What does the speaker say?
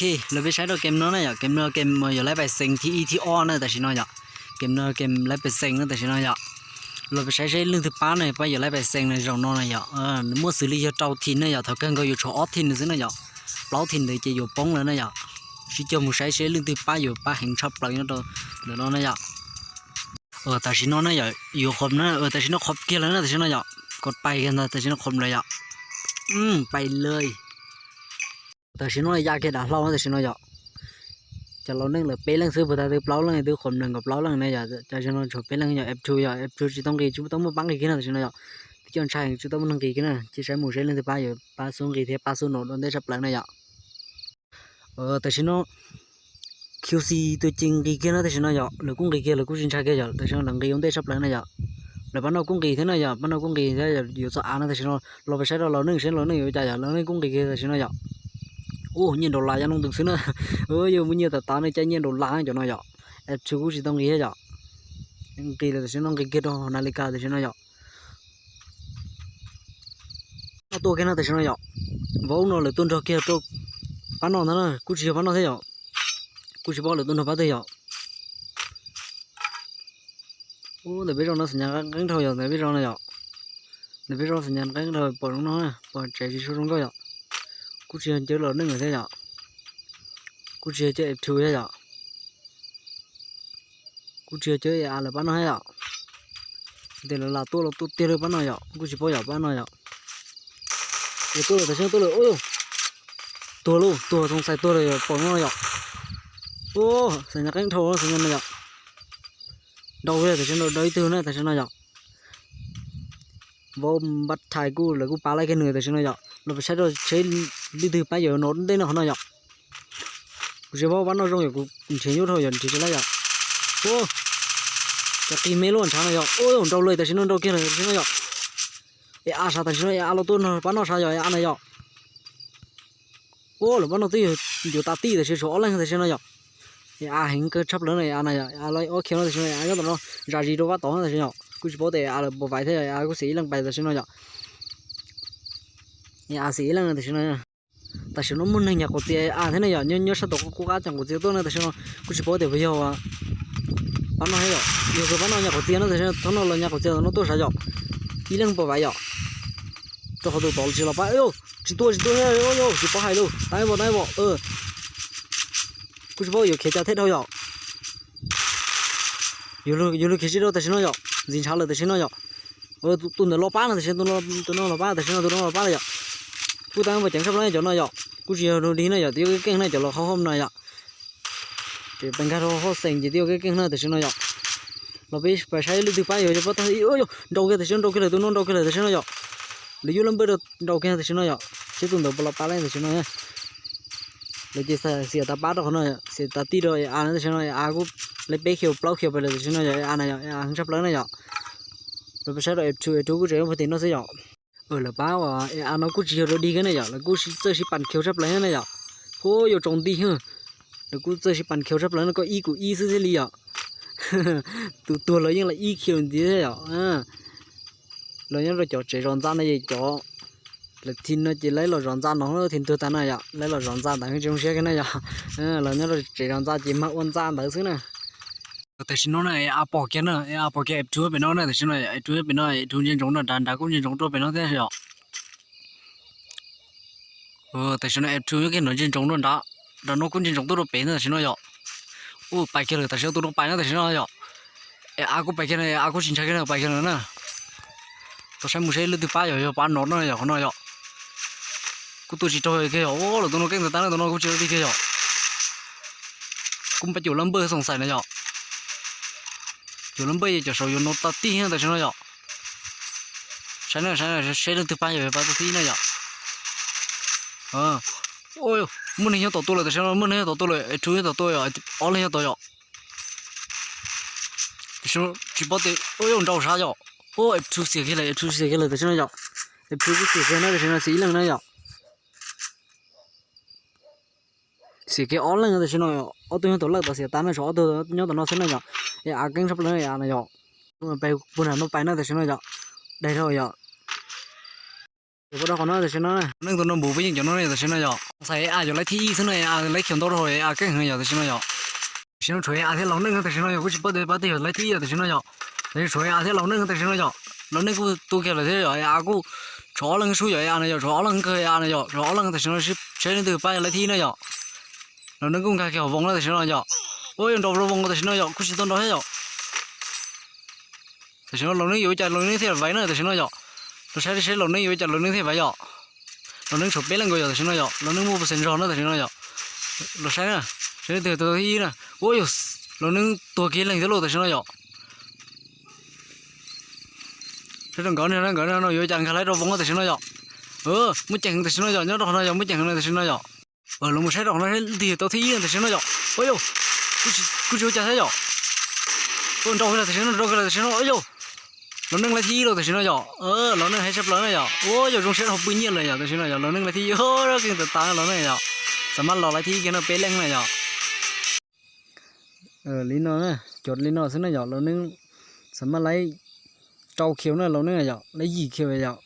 Los peb saib rau game no na yom, game no game yuav laib pais xees thib ib thib ob na tam sim no yom. Game no game laib pais xees na tam sim no yom. Los peb saib seb leej twg pab na pab yuav laib pais xees na zaum no na yom. Nws muaj xws li yog rau thim na yom, thaum kawg nkaus yuav tshuav ob thim xwb na yom. Plaub thim ntawd ces yuav poob lawm na yom. Sib cog mus saib seb leej twg pab yuav pab heev tshaj plaws nyob rau ntawm no na yom. Tam sim no na yom, yuav qhov na, tam sim no qhov kiag lawm na tam sim no yom. Kov pais kiag ntag tam sim no qhov lawm yom. Pais lawm. Tam sim no ya kiag dav hlau tam sim no yom. Cov laus neej lawm peb leej xwb, puag ta twb plaub leej twb qhov nees nkaum plaub leej na yom. Tam sim no tshuav peb leej yom, F two yom, F two tsis tau nqis, tsis tau muaj pab nqis kiag na tam sim no yom. Twb coj ntshai heev tsis tau muaj neeg nqis kiag na, cia saib mus seb leej twg pab yuav pab xub nqis thiab pab xub no dua ntej tshaj plaws na yom. Tam sim no Q C tus ces nqis kiag na tam sim no yom, lawv kuj nqis kiag lawv kuj tsis ntshai kiag yom, tam sim no lawv nqis ua ntej tshaj plaws na yom. Lawv pab no kuj nqis thiab na yom, pab no kuj nqis thiab yuav txog av na tam sim no. Los peb saib rau laus neej seb laus neej yuav cas yom, laus neej kuj nqis kiag tam sim no yom. Ua nyiaj nraus las yog loo tus xwb na. Yuav muaj nyiaj tas tas ne, caij nyiaj nraus las cov no yom. F two kuj tsis tau nqis thiab yom. Nqis lawm tam sim no nqis kiag rau nas li kas tam sim no yom. No tuaj kiag no tam sim no yom. Vauv no lawv tuaj nrog kiag rau pab no ntag na, kuj tsis yog pab no thiab yom. Kuj tsis paub lawv tuaj nrog pab twg yom. Ub, ntawm peb zos no xav nyas qeeb dhau yom, ntawm peb zos no yom. Ntawm peb zos xav nyas qeeb dhau pom zoo no, pom tsev tsis zoo nkauj yom. Kuj tsis yog cawv laus neej lawm thiab yom. Kuj tsis yog cawv F two thiab yom. Kuj tsis yog cawv A lawv pab no thiab yom. Tes lawv lam tuaj los tuaj tiag lawm pab no yom, kuj tsis paub yom pab no yom. Tuaj lawm tam sim no tuaj lawm, tuag lauj, tuag, xoom xais tuag lawm yom, pom no yom. Xav nyas qeeb dhau xav nyas no yom. Nrau tam sim no nrau ib tug na tam sim no yom. Vauv npab thais kuj lawv kuj pab laij kiag nws tam sim no yom, los peb saib rau seb leej twg pab yuav no ntej no qhov no yom. Kuv tsis paub pab no zoo yom, kuv nrhiav nyuaj dhau yom, nrhiav tsis laib yom. Ua, cov qig me luaj ntshav no yom, ua nrau lawm tam sim no nrau kiag lawm tam sim no yom. Es A sab tam sim no es A los tuaj no pab no sab yom, es A na yom. Ua lawm pab no twb yog yuav tas tij tam sim tshuav ob leeg tam sim no yom. Es A heev kawg tshaj plaws no es A na yom, A los ob khiav no tam sim no A nyob tom no zam zis rau pab tod no tam sim yom, kuj tsis paub tes A lawv puas vaiv thiab yom, A kuj xis ib leeg pais tam sim no yom. Es A xis ib leeg tam sim no. Tam sim no muaj neeg nyas quav txias A thiab ne yom, nyob sab tom qub qab cov quav txias tuaj no tam sim no kuj tsis paub tias puas yog pab no thiab yom, yog pab no nyas quav txias no tam sim no, thaum no los nyas quav txias tom no tuaj sav yom, ib leeg puas vaiv yom. Rau qhov tus tod tsis los pab, tsis tuaj tsis tuaj, tsis paub hais lauj, tab ib pom tab ib pom. Kuj tsis paub yuav khiav cas thiaj dhau yom. Yuav luag khiav tsis dhau tam sim no yom, ntxim ntshav lawm tam sim no yom. Tus ntawd los pab no tam sim, tus no los pab tam sim no, tus no los pab lawm yom. Kuj tab ib pom ceev tshaj plaws cov no yom, kuj tsis yog nug dig na yom, twb yog keej keej na cov los hauj hauj no yom. Ces pes nkag rau hauj xeem ces twb yog keej keej na tam sim no yom. Los peb pais saib leej twg pab yog pab tag, nrau kiag tam sim no, nrau kiag lawm, tus no nrau kiag lawm tam sim no yom. Lawv yuav lub npawj rau nrau kiag tam sim no yom, seb tus ntawd puas los pab lawm tam sim no. Lawv ces xiam tas pab rau qhov no, xiam tas tij rau A no tam sim no, A kuj lawv peb khiav plaub khiav pais lawm tam sim no yom, A na yom, A heev tshaj plaws na yom. Lawv peb saib rau F two, F two kuj tseem puag tim no xwb yom. Lawv pab uas A no kuj tsis yog rau dig kiag ne yom, lawv kuj txawj sib pam khiav tshaj plaws na yom. Hu yuav tsaus nti, lawv kuj txawj sib pam khiav tshaj plaws no, koj ib kuv ib xwb thiaj li yom. Tus tuag los yeej los ib khiav ntxiv thiab yom. Los nyob rau cov tsev zos ntxa no ces cov lawv thim no ces lawv los zov ntxa no thiaj tuag tas na yom, lawv los zov ntxa ntawd tsis zoo siab kiag na yom. Los nyob rau tsev zos ntxa ces mag ua ntxa ntawd xwb na. Tam sim no na A pom kiag na, A pom kiag F two pem no na, tam sim no F two pem no, F two ntsia ntsoov nram nrad, nrad kuj ntsia ntsoov rau pem no thiab yom. Tam sim no F two nyob kiag nrad ntsia ntsoov rau nrad, nram no kuj ntsia ntsoov tuaj rau pem na tam sim no yom. Ua pais kiag lawm tam sim no, tus no pais na tam sim no yom. Es A kuj pais kiag na, A kuj tsis ntshai kiag na, pais kiag lawm na. Tau saib mus saib leej twg pab yog, yog pab no na yom, qhov no yom. Kuj tuaj tsis raug kiag yom, lawv tus no keej ntawd tag na, tus no kuj tsis raug dig kiag yom. Kuj pab cuam lab npawj xoom xaim na yom. Cuam lab npawj ces cov saud yuav no tas tij tam sim no yom. Saib na, saib na, saib leej twg pab yog pab tas tij na yom. Muaj neeg nyob tom tuaj lawm tam sim no, muaj neeg nyob tom tuaj lawm, F two nyob tom tuaj yom, ob leeg nyob tom yom. Tsis paub tes, ua yog nrau sab yom. Ua F two xiam kiag lawm, F two xiam kiag lawm tam sim no yom. F two kuj xiam kiag na tam sim no, xiam ib leeg na yom. Xiam kiag ob leeg tam sim no, ob tug nyob tom lawj tod xiam tas na, tshuav ob tug nyob tom no xwb na yom. Es A keeb tshaj plaws na, A na yom. Peb puag nram no pais na tam sim no yom. Daig dhau yom. Yog puas rau qhov no tam sim no, Laus Neej tus no npum puas yeej cov no ne yom tam sim no yom. Xav A yuav laib thib ib xwb no, A laib khiav ntau rau A keej heev yom tam sim no yom. Tam sim no tshuav A thiab Laus Neej tam sim no yom, kuj tsis paub tias pab twg yuav laib thib ib yom tam sim no yom. Tam sim no tshuav A thiab Laus Neej tam sim no yom. Laus Neej kuj tu kiag lawm thiab yom, A kuj tshuav ob leeg sub yom, A no yom, tshuav ob leeg kawg A no yom, tshuav ob leeg tam sim no seb leej twg pab yuav laib thib ib na yom. Laus Neej kuj nkag kiag hauv voos na tam sim no yom. Ua yuav nrau lub voos tam sim no yom, kuj tsis tau nrau thiab yom. Tam sim no Laus Neej yuav ua cas Laus Neej thiaj vaiv na tam sim no yom. Los saib seb Laus Neej yuav ua cas Laus Neej thiaj vaiv yom. Laus Neej tshuav peb leeg nkaus yom tam sim no yom, Laus Neej muaj pes xees zog na tam sim no yom. Los saib na, saib leej twg tau thib ib na. Ua yog Laus Neej tuag kiag leeg thiab lauj tam sim no yom. Saib rau nkawd, nkawd no yuav ua cas nkag laib rau voos tam sim no yom. Muaj ceem heev tam sim no yom, nyob rau qhov no yom, muaj ceem heev tam sim no yom. Los mus saib rau qhov no seb leej twg tau thib ib tam sim no yom. Ua yog, kuj tsis ua cas thiab yom. Ua nrau kiag lawm tam sim no, nrau kiag lawm tam sim no, ua yog. Laus Neej laib thib ib lauj tam sim no yom. Laus Neej heev tshaj plaws na yom. Ua yog zoo siab dhau pw nyiaj lawm yom tam sim no yom, Laus Neej laib thib ib, keej tas tas Laus Neej yom. Xav maj los laib thib ib kiag no peb leej na yom. Li no, cov li no xwb na yom, Laus Neej xav maj laib rau kiag na Laus Neej yom, laib yim kiag yom.